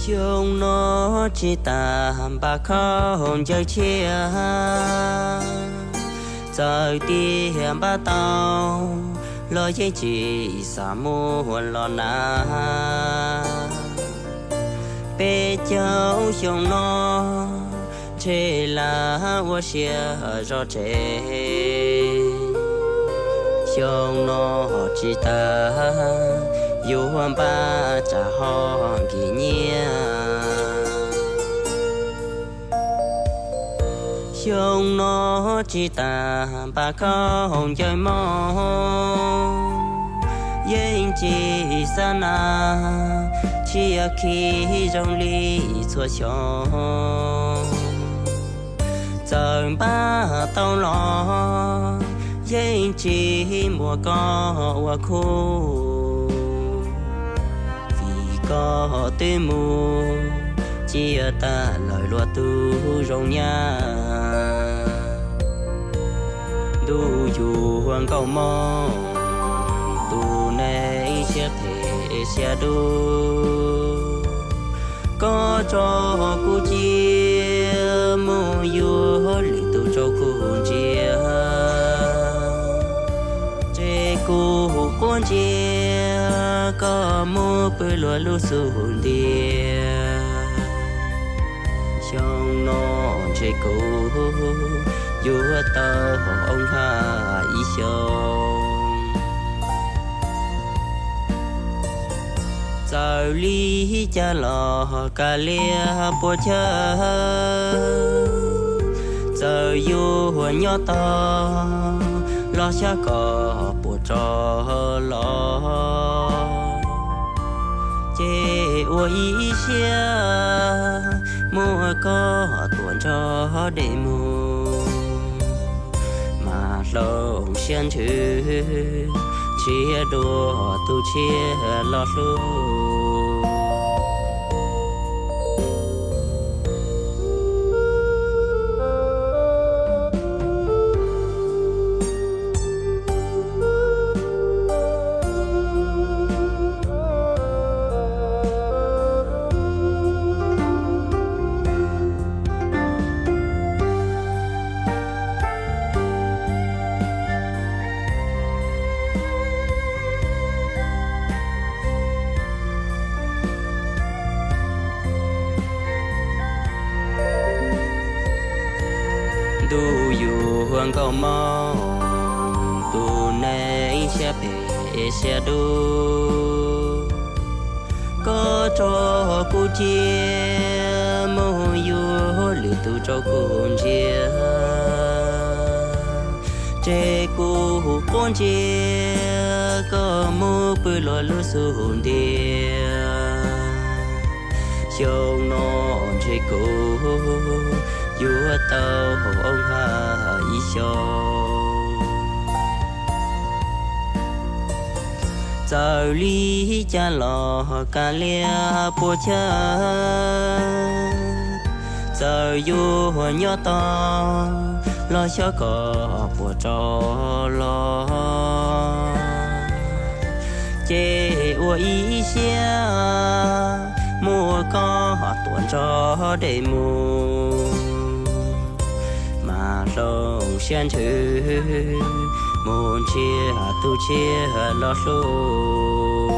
Xyoo no tsis tas npaj khaub ncaws tshiab, txawm tias npaj tau los yeej tsis xav muab los na. Peb caug xyoo no ntshe lam ua siab zog tsev. Xyoo no tsis tas yuav npaj tsam ho nkim nyiaj. Xyoo no tsis tas npaj khaub ncaws mob, yeej tsis xav na, tsis yog khi zoo li txhua xyoo. Txawm npaj tau los yeej tsis muab koj ua khub, vim koj twb mus cia tag lawm luag tug zoo nyab. Ntuj yuav nkauj mob, tus neeg siab phem siab dub, koj tso kuv cia mus yuav lwm tus rau kuv ntsia. Ces kuv quav ntsej koj mus pw luag lub xub ntiag. Xyoo no ntshe kuv yuav tau oob haj ib xyoos. Txawm li cas los kav liam puas chawj, txawm yuav nyob tog los xyov koj puas rov los. Ces ua ib siab muab koj tuam nrog dej mus, mas hloov siab ntsws ntshiab dua tus tshiab los hlub. Ntuj yuav nkauj mob, tus neeg siab phem siab dub, koj tso kuv cia mus yuav lwm tus rau kuv ntsia. Ces kuv quav ntsej koj mus pw luag lub xub ntiag. Xyoo no ntshe kuv yuav tau oob haj ib xyoos. Txawm li cas los kav liam puas chawj, txawm yuav nyob tog los xyov koj puas rov los. Ces ua ib siab muab koj tuam nrog dej mus, mas hloov siab ntsws mus nrhiav tus tshiab los hlub.